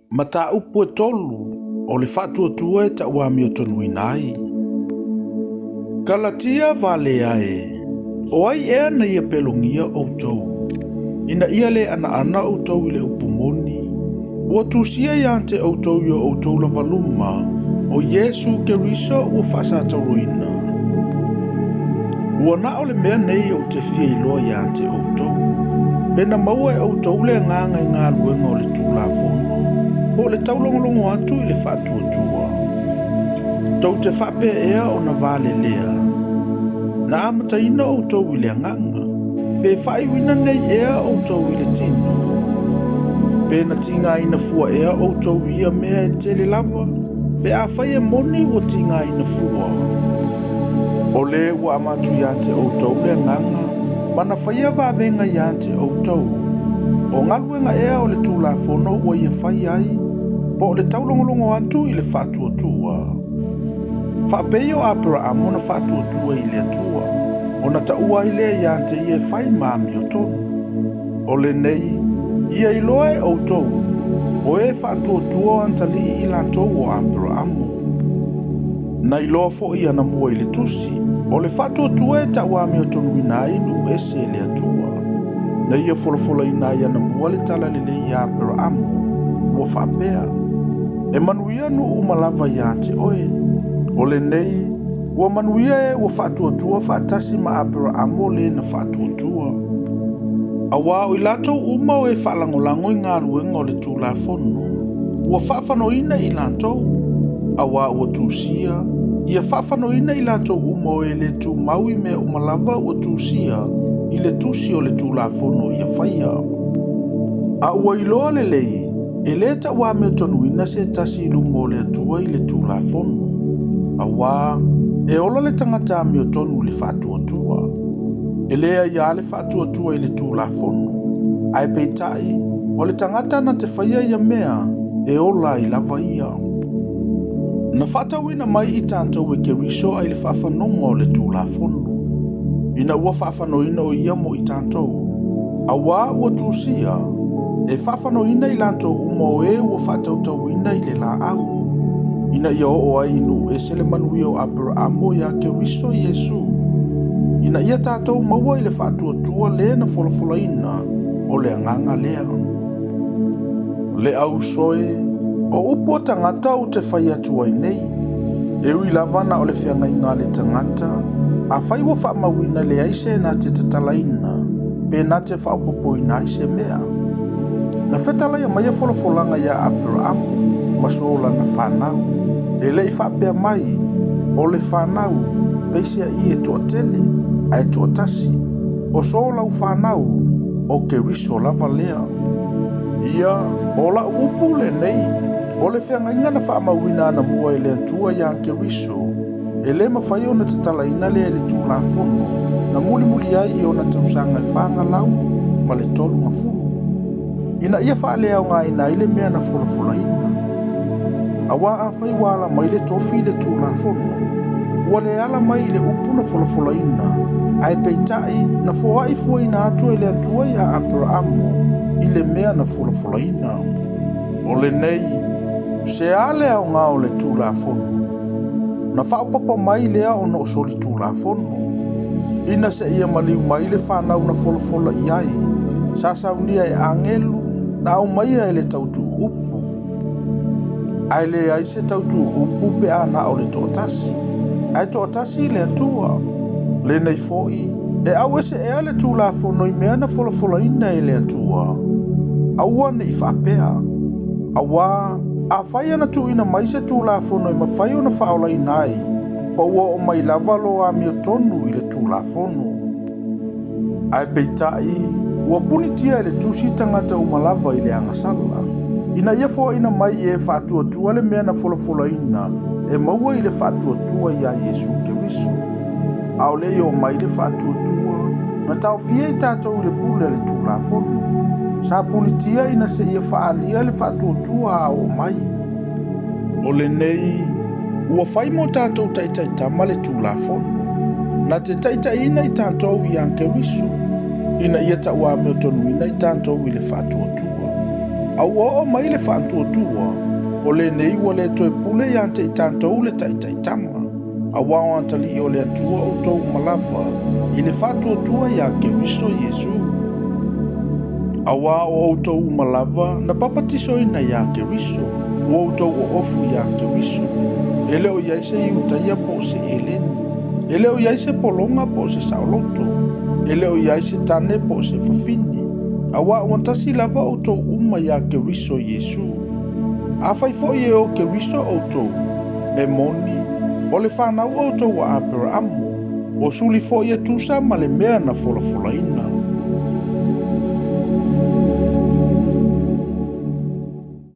Mataupu e tolu o le faatuatua e tauamiotonuina ai. Kalatia valea e, o ai ea na ia pelogia outou, ina ia le anaana outou i le upu moni, ua tusia ia te outou i o outou lava luma, o Iesu Keriso ua faasatauroina. Ua na o le mea nei ou te fia iloa ia te outou, pe na maua e outou le agaga i galuega o le Tulafono, po o le taulogologo atu i le faatuatua. Tou te faapea ea ona valelea, na amataina outou i le agaga, pe faaiuina nei ea outou i le tino? Pe na tigaina fua ea outou i ia mea e tele lava, pe afai e moni ua tigaina fua? O le ua avatu ia te outou le agaga, ma na faia vavega ia te outou, o galuega ea o le Tulafono ua ia fai ai, po o le taulogologo atu i le faatuatua? Faapei o Aperaamo na faatuatua i le Atua, ona taua ai lea ia te ia e fai ma amiotonu. O lenei, ia iloa e outou, o e faatuatua o atalii i latou o Aperaamo. Na iloa foi anamua i le tusi, o le faatuatua e tauamiotonuina ai nuu ese e le Atua. Na ia folafolaina ai anamua le talalelei ia Aperaamo, ua faapea, e manuia nuu uma lava ia te oe. O lenei, ua manuia e ua faatuatua faatasi ma Aperaamo le na faatuatua. Auā o i latou uma o e faalagolago i galuega o le Tulafono, ua faafanoina i latou, auā ua tusia, ia faafanoina i latou uma o e le tumau i mea uma lava ua tusia i le tusi o le Tulafono ia faia. A ua iloa lelei, e le tauamiotonuina se tasi i luma o le Atua i le Tulafono, auā e ola le tagata amiotonu i le faatuatua. E leai lava le faatuatua i le Tulafono, ae peitai, o le tagata na te faia ia mea, e ola ai lava ia. Na faatauina mai i tatou e Keriso ai le faafanoga o le Tulafono, ina ua faafanoina o ia mo i tatou, auā ua tusia, e faafanoina i latou uma o e ua faatautauina i le laau, ina ia oo ai i nuu ese le manuia o Aperaamo ia Keriso Iesu, ina ia tatou maua i le faatuatua le na folafolaina o le agaga lea. Le auso e, o upu a tagata ou te fai atu ai nei, e ui lava na o le feagaiga a le tagata, afai ua faamauina leai se na te tatalaina, pe na te faaopoopoina ai se mea. Na fetalaia mai folafolaga ia Aperaamo ma so lana fanau, e le i faapea mai, o le fanau, peiseai e toatele, ae toatasi, o so lau fanau, o Keriso lava lea. Ia, o lau upu lenei, o le feagaiga na faamauina anamua e le Atua ia Keriso, e le mafai ona tatalaina lea i le Tulafono, na mulimuli ai i ona tausaga e 430, ina ia faaleaogaina ai le mea na folafolaina. Auā afai ua ala mai le tofi i le Tulafono, ua le ala mai i le upu na folafolaina, ae peitai na foai fuaina atu e le Atua ia Aperaamo i le mea na folafolaina. O lenei, se a le aoga o le Tulafono? Na faaopoopo mai lea ona o solitulafono, ina seia maliu mai le fanau na folafola i ai, sa saunia e agelu, na aumaia e le tautuuupu. Ae leai se tautuuupu pe a na o le toatasi, ae toatasi le Atua. Lenei foi, e auese ea le Tulafono i mea na folafolaina e le Atua? Aua ne i faapea, auā afai ana tuuina mai se Tulafono e mafai ona faaolaina ai, pa ua oo mai lava lo amiotonu i le Tulafono. Ae peitai, ua punitia e le tusi tagata uma lava i le agasala, ina ia foaina mai i e faatuatua le mea na folafolaina e maua i le faatuatua ia Iesu Keriso. A o le i oo mai le faatuatua, na taofia i tatou i le pule a le Tulafono. Sa punitia ina seia faaalia le faatuatua a oo mai. O lenei, ua fai mo tatou taitaitama le Tulafono, na te taitaiina i tatou ia Keriso, ina ia tauamiotonuina i tatou i le faatuatua. A ua oo mai le faatuatua, o lenei ua le toe pule ia te i tatou le taitaitama, auā o atalii o le Atua outou uma lava i le faatuatua ia Keriso Iesu. Auā o outou uma lava na papatisoina ia Keriso, ua outou oofu ia Keriso. E le o i ai se Iutaia po o se Eleni, e le o i ai se pologa po o se saoloto, e le o i ai se tane po o se fafine, auā ua tasi lava outou uma ia Keriso Iesu. Afai foi e o Keriso outou, e moni, o le fanau outou a Aperaamu, o suli foi e tusa ma le mea na folafolaina.